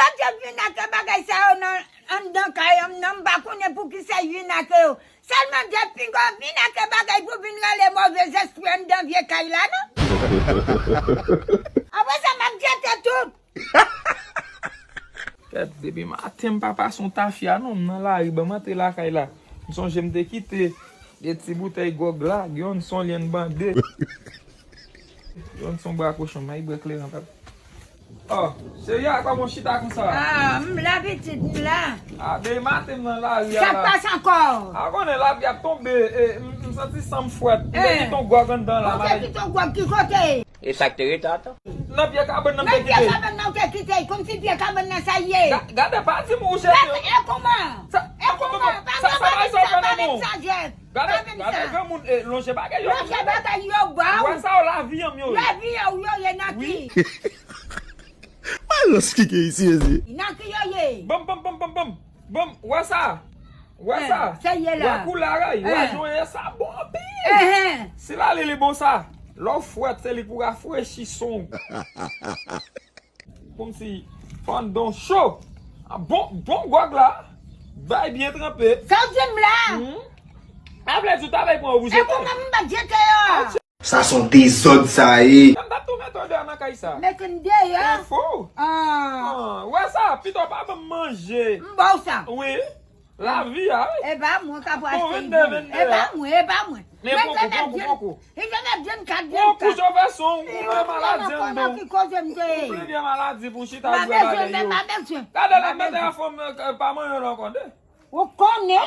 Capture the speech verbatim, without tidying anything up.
Sa te vin ak bagay sa yo nan anndan kay an m nan, m pa konnen poukisa y vin ak yo. Sèlman de pinga w vin ak bagay pou vin rale move zespri anndan vye kay la, non? Apre sa, m ap jete tout. Kèt, depi maten m pa pase yon tafya non, m nan lari, ban m antre lakay la. M sonje m te kite de ti boutèy gwòg la, yonn se yon lyenn bande. Yonn se yon bra kochon, may bwè kleren pap. Oh, cheri a, kòman w chita konsa? Ah, m la pitit, m la. Ah, depi maten m nan lari a la. Sa k pase ankò? Ah, konnen lapli ap tonbe, e, m, m santi san m frèt. M te kite yon gwòg anndan la, m te kite yon gwòg ki kote? E sa k te rete ata? Nan pye kabann nan m te kite. Nan pye kabann nan w te kite, kòmsi pye kabann nan sa ye. Ga-, gade, pa di m ou jete. E kòman? Sa, e kòman? Pa sa, sa bay sa w fè nan men w. Gade, gade granmoun, e, lonje bagay yo. Lonje bagay yo ba w. Ou wè sa yo lavi an m yo ye. Lavi an w yo ye nan ki? Malans ki gen isi, isi. Nan ki yo ye? Banm, banm, banm, banm, banm. Banm, wè sa. Wè sa. Sa ye la. Wè koulè a, wè jan w ye sa bon anpil. Si la li, li bon sa. Lè w frèt, se li pou rafrechi son w. Kòmsi pandan cho. Ah, bon, bon gwòg la. Bay byen tranpe. Sa w di m la? Hmm? A vle di w ta bay pran w pou jete. E kòman m pa jete yo? Sa se yon dezòd sa ye. M t ap tou mete w deyò nan kay sa. Mete m deyò? E fou. Ah. Ah, wè sa, pito pa ban m manje. M ba w sa. Wi. Lavi a, wi. E pa mwen k ap achte. Bon, vennde, vennde. E pa mwen, e pa mwen. Men pran kou, pran kou, pran kou. Li te mèt vennkat, vennkat. Pran kou, chofè son, ou vle maladi anndan. Ki koze m te ye? Ou vle vye maladi pou chita bwè bagay yo. M pa bezwen, m pa bezwen. Gade la, mete a fanm, eh, pa manyen l ankò, tande. Ou konnen.